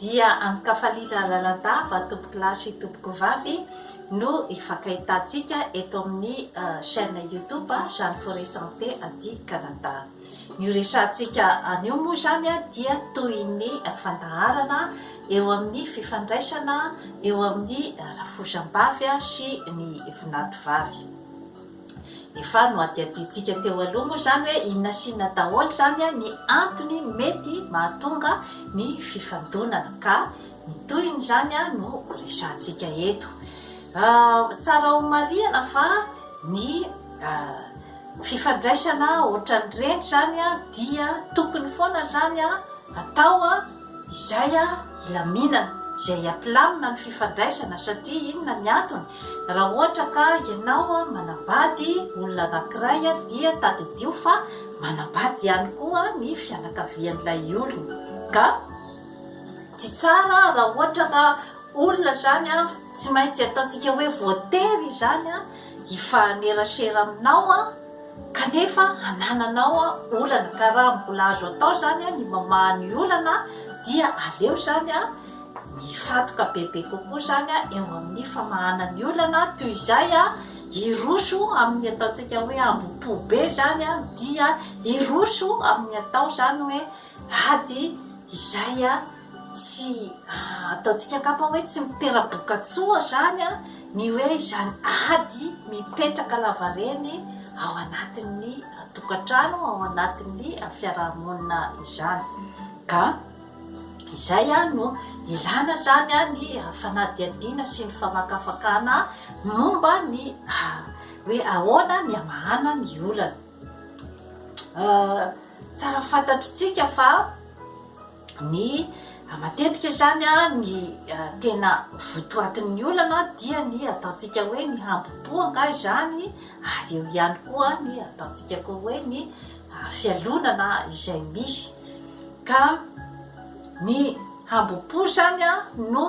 Dia amin-kafaliana lalandava tompokolahy sy tompokovavy no ifankahitantsika eto amin'ny chaîne youtube Jeanne Forêt Santé aty Canada. Ny ho resahantsika anio moa izany dia tohin'ny fandaharana eo amin'ny fifandraisana eo amin'ny rafozam-bavy sy ny vinatovavy. Efa nohadihadiantsika teo aloha moa izany hoe inona sy inona daholo izany ny antony mety mahatonga ny fifandonana ka ny tohiny izany no resahantsika eto. Tsara ho marihana fa ny fifandraisana ohatran'ireny izany dia tokony foana izany atao Izay hilaminana, izay hampilamina ny fifandraisana satria inona ny antony? Raha ohatra ka ianao manambady olona anankiray dia tadidio fa manambady ihany koa ny fianakavian'ilay olona ka tsy tsara raha ohatra ka olona izany tsy maintsy ataontsika hoe voatery izany hifanerasera aminao kanefa anananao olana ka raha mbola azo atao izany ny mamaha ny olana dia aleo izany mifantoka bebe kokoa izany eo amin'ny famahana ny olana toy izay hiroso amin'ny ataontsika hoe hambom-po be izany dia hiroso amin'ny atao izany hoe ady izay tsy ataontsika angamba hoe tsy mitera-bokatsoa izany ny hoe izany ady mipetraka lavareny ao anatin'ny tokantrano, ao anatin'ny fiarahamonina izany. Ka izay no ilana izany ny fanadihadiana sy ny famakafakana momba ny hoe ahoana ny hamahana ny olana. Tsara fantatritsika fa Ny matetika izany ny tena votoatin'ny olana dia ny ataontsika hoe ny hambom-po angaha izany ary eo ihany koa ny ataontsika koa hoe ny fialonana izay misy. Ka ny hambom-po izany no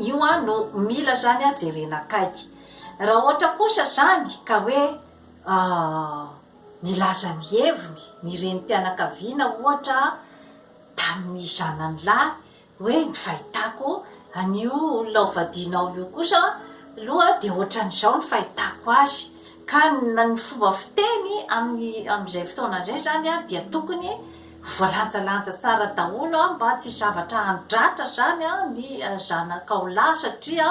io no mila izany jerena akaiky. Raha ohatra kosa izany ka hoe Nilaza ny heviny ny renim-pianakaviana, ohatra, tamin'ny zanany lahy hoe ny fahitako an'io olona hovadianao io kosa aloha dia ohatran'izao ny fahitako azy. Ka na ny fomba fiteny amin'ny amin'izay fotoana izay izany dia tokony voalanjalanja tsara daholo mba tsy zavatra handratra izany ny zanakao lahy satria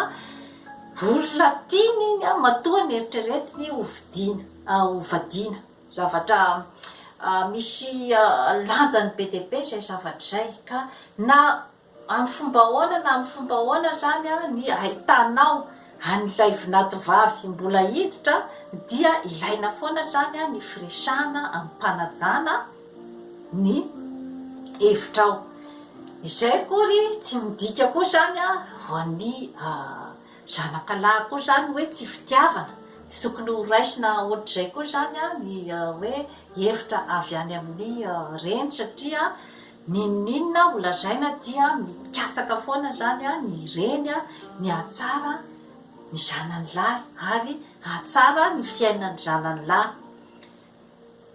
olona tiany iny matoa neritreretiny hovidiana. ho vadiana. Zavatra misy lanjany be dia be izay zavatra izay ka na amin'ny fomba ahoana na amin'ny fomba ahoana izany ny ahitanao an'ilay vinatovavy mbola hiditra dia ilaina foana izany ny firesahana amim-panajana ny hevitrao. Izay akory tsy midika koa izany ho an'ny Zanaka lahy koa izany hoe tsy fitiavana, tsy tokony ho raisina ohatr'izay koa izany ny hoe hevitra avy any amin'ny reny satria n'inon'inona ho lazaina dia mikatsaka foana izany ny reny ny hahatsara ny zanany lahy ary hahatsara ny fiainan'ny zanany lahy.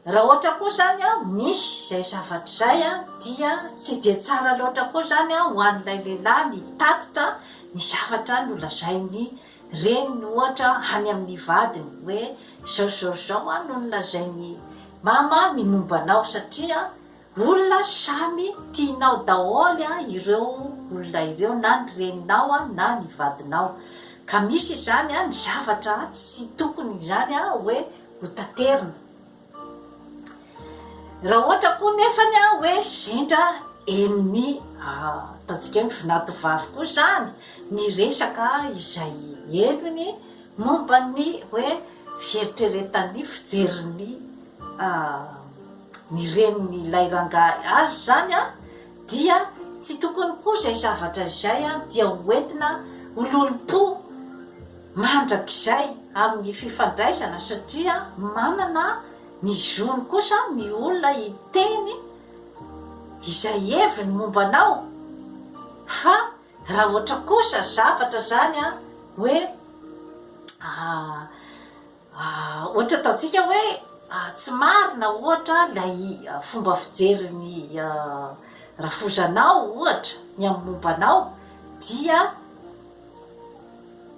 Raha ohatra koa izany misy izay zavatra izay dia tsy dia tsara loatra koa izany ho an'ilay lehilahy ny hitatitra ny zavatra nolazain'ny reniny ohatra any amin'ny vadiny hoe izao izao izao no nolazain'i mama ny momba anao satria olona samy tianao daholo ireo olona ireo na ny reninao na ny vadinao ka misy izany ny zavatra tsy tokony izany hoe ho taterina. Raha ohatra koa nefany hoe sendra henon'ny ataontsika hoe vinatovavy koa izany ny resaka izay henony momba ny hoe fieritreretan'ny fijerin'ny ny renin'ilay rangahy azy izany an, dia tsy tokony koa izay zavatra izay dia ho entina ho lolompo mandrakizay amin'ny fifandraisana satria manana ny zony kosa ny olona hiteny izay heviny momba anao fa raha ohatra kosa zavatra zany an hoe Ohatra ataontsika hoe tsy marina ohatra ilay fomba fijerin'ny rafozanao ohatra ny amin'ny momba anao dia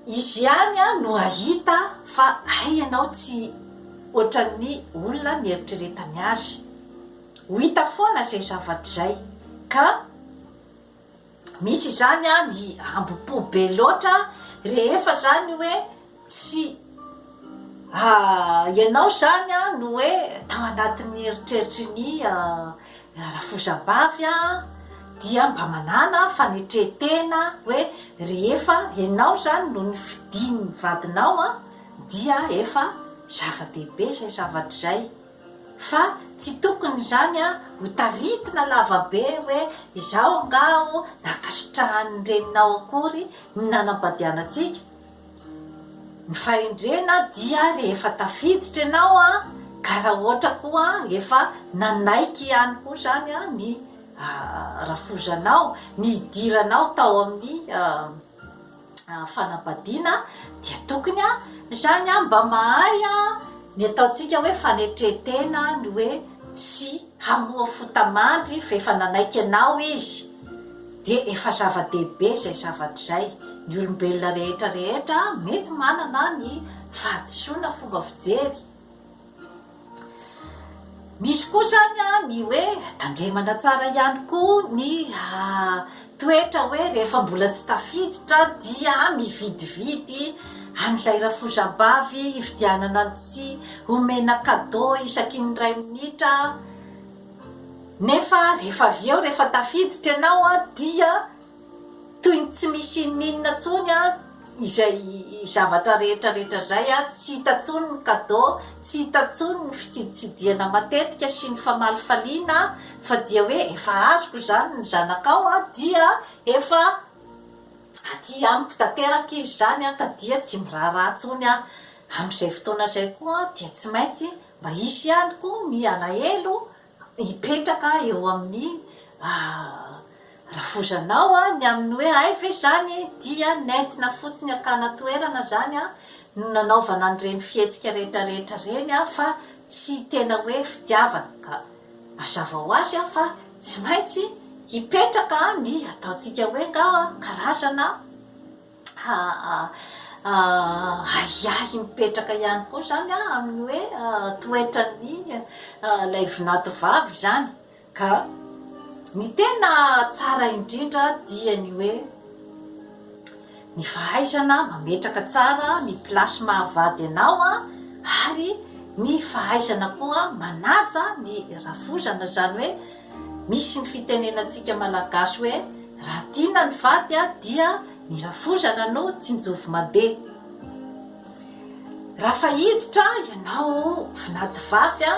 izy ihany no hahita fa hay ianao tsy ohatran'ny olona nieritreretany azy. Ho hita foana izay zavatra izay ka misy izany ny hambom-po be loatra rehefa izany hoe tsy ianao izany no hoe tao anatin'ny eritreritry ny rafozam-bavy dia mba manàna fanetren-tena hoe rehefa ianao izany no nofidin'ny vadinao dia efa zava-dehibe izay zavatra izay. Fa tsy tokony izany ho taritina lavabe hoe izaho angaha aho nankasitrahan'ny reninao akory ny nanambadianantsika. Ny fahendrena dia rehefa tafiditra ianao ka raha ohatra koa efa nanaiky ihany koa izany ny rafozanao, ny hidiranao tao amin'ny fanambadiana dia tokony izany mba mahay ny ataontsika hoe fanetren-tena ny hoe tsy hamoha fota-mandry fa efa nanaiky anao izy dia efa zava-dehibe izay zavatra izay. Ny olombelona rehetra rehetra mety manana ny fahadisoana fomba fijery. Misy koa izany ny hoe tandremana tsara ihany koa ny toetra hoe rehefa mbola tsy tafiditra dia mividividy an'ilay rafozam-bavy hividianana ny tsy omena cadeau isaky ny iray minitra nefa rehefa avy eo rehefa tafiditra ianao dia Toy ny tsy misy inon'inona intsony izay zavatra rehetra rehetra izay, tsy hita intsony ny cadeau, tsy hita intsony ny fitsiditsidihana matetika sy ny famalifaliana fa dia hoe efa azoko izany ny zanakao dia efa aty amiko tanteraka izy izany ka dia tsy miraharaha intsony aho. Amin'izay fotoana izay koa dia tsy maintsy mba hisy ihany koa ny alahelo hipetraka eo amin'ny rafozanao ny amin'ny hoe hay ve izany dia nentina fotsiny hakana toerana izany no nanaovana an'ireny fihetsika rehetra rehetra ireny fa tsy tena hoe fitiavana ka mazava ho azy fa tsy maintsy hipetraka ny ataontsika hoe angaha karazana Ahiahy mipetraka ihany koa izany amin'ny hoe toetran'ny ilay vinanto vavy izany ka ny tena tsara indrindra dia ny hoe ny fahaizana mametraka tsara ny place maha vady anao ary ny fahaizana koa manaja ny rafozana izany hoe Misy ny fitenenantsika Malagasy hoe raha tiana ny vady dia ny rafozana no tsinjovy mandeha. Raha fa hiditra ianao vinady vavy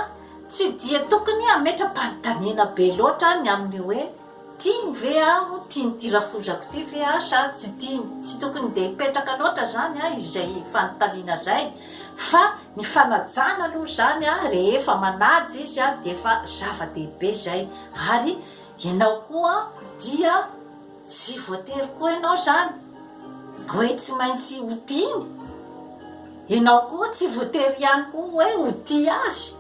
tsy dia tokony hametra-panontaniana be loatra ny amin'ny hoe tiany ve aho, tian'ity rafozako ity ve aho sa tsy tiany. Tsy tokony dia hipetraka loatra izany izay fanontaniana izay fa ny fanajana aloha izany rehefa manaja izy dia efa zava-dehibe izay ary ianao koa dia tsy voatery koa ianao izany hoe tsy maintsy ho tiany, ianao koa tsy voatery ihany koa hoe ho tia azy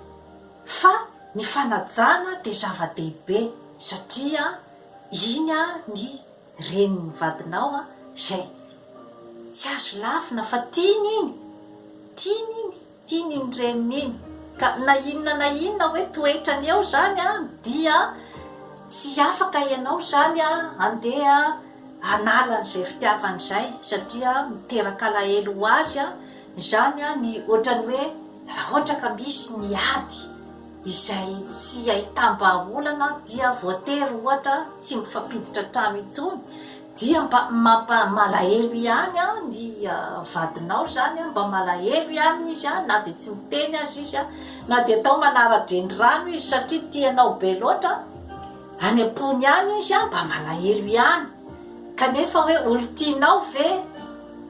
fa ny fanajana dia zava-dehibe satria iny ny renin'ny vadinao izay tsy azo lavina fa tiany iny, tiany iny, tiany iny reniny iny, ka na inona na inona hoe toetrany eo izany an, dia tsy afaka ianao izany handeha hanala an'izay fitiavany izay satria miteraka alahelo ho azy izany ny ohatran'ny hoe raha ohatra ka misy ny ady izay tsy ahitam-bahaolana dia voatery ohatra tsy mifampiditra trano intsony dia mba mampalahelo ihany ny vadinao izany, mba malahelo ihany izy na dia tsy miteny aza izy, na dia atao manara-drenirano izy satria tianao be loatra, any am-pony any izy mba malahelo ihany, kanefa hoe olon-tianao ve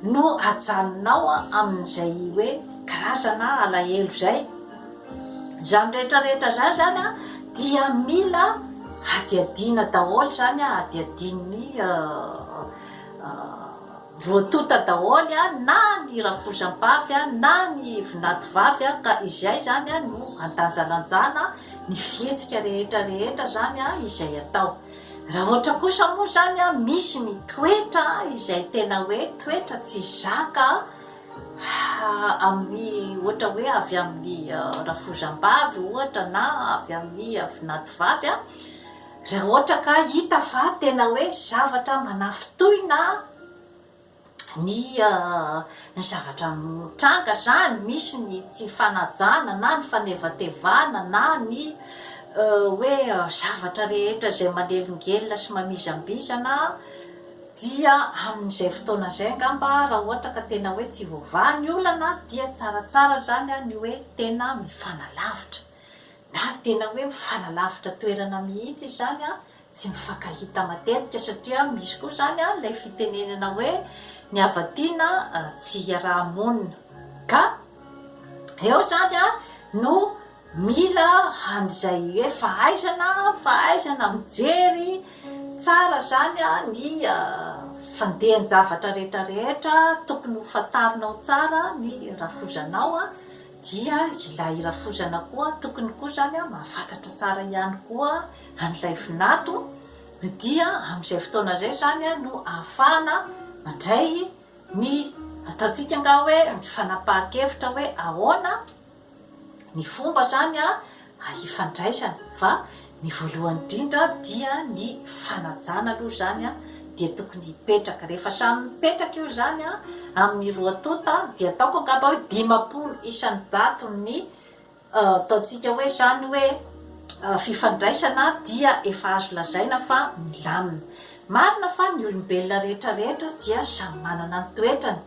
no ajanonao amin'izay hoe karazana alahelo izay? Izany rehetra rehetra izany izany an, dia mila hadihadiana daholo izany an, hadihadian'ny roa tonta daholo an, na ny rafozam-bavy an, na ny vinatovavy an, ka izay izany an no andanjalanjana ny fihetsika rehetra rehetra izany an izay atao. Raha ohatra kosa moa izany an, misy ny toetra izay tena hoe toetra tsy zaka amin'ny ohatra hoe avy amin'ny rafozam-bavy ohatra na avy amin'ny vinatovavy an, raha ohatra ka hita fa tena hoe zavatra manafintohina ny ny zavatra mitranga izany, misy ny tsy fanajana na ny fanevatevana na ny hoe zavatra rehetra izay manelingelina sy mamizambizana dia amin'izay fotoana izay angamba raha ohatra ka tena hoe tsy voavaha ny olana dia tsaratsara izany ny hoe tena mifanalavitra na tena hoe mifanalavitra toerana mihitsy izany tsy mifankahita matetika satria misy koa izany ilay fitenenana hoe ny hava-tiana tsy iaraha-monina ka eo izany no mila an'izay hoe fahaizana, fahaizana mijery tsara izany ny fandehan-javatra rehetra rehetra, tokony ho fantarinao tsara ny rafozanao dia ilay rafozana koa tokony koa izany mahafantatra tsara ihany koa an'ilay vinato dia amin'izay fotoana izay izany no ahafahana mandray ny ataontsika angaha hoe ny fanapahan-kevitra hoe ahoana ny fomba izany hifandraisana fa ny voalohany indrindra dia ny fanajana aloha izany dia tokony hipetraka. Rehefa samy mipetraka io izany amin'ny roa tonta dia ataoko angamba hoe 50 isan-jaton'ny Ataontsika hoe izany hoe fifandraisana dia efa azo lazaina fa milamina. Marina fa ny olombelona rehetra rehetra dia samy manana ny toetrany.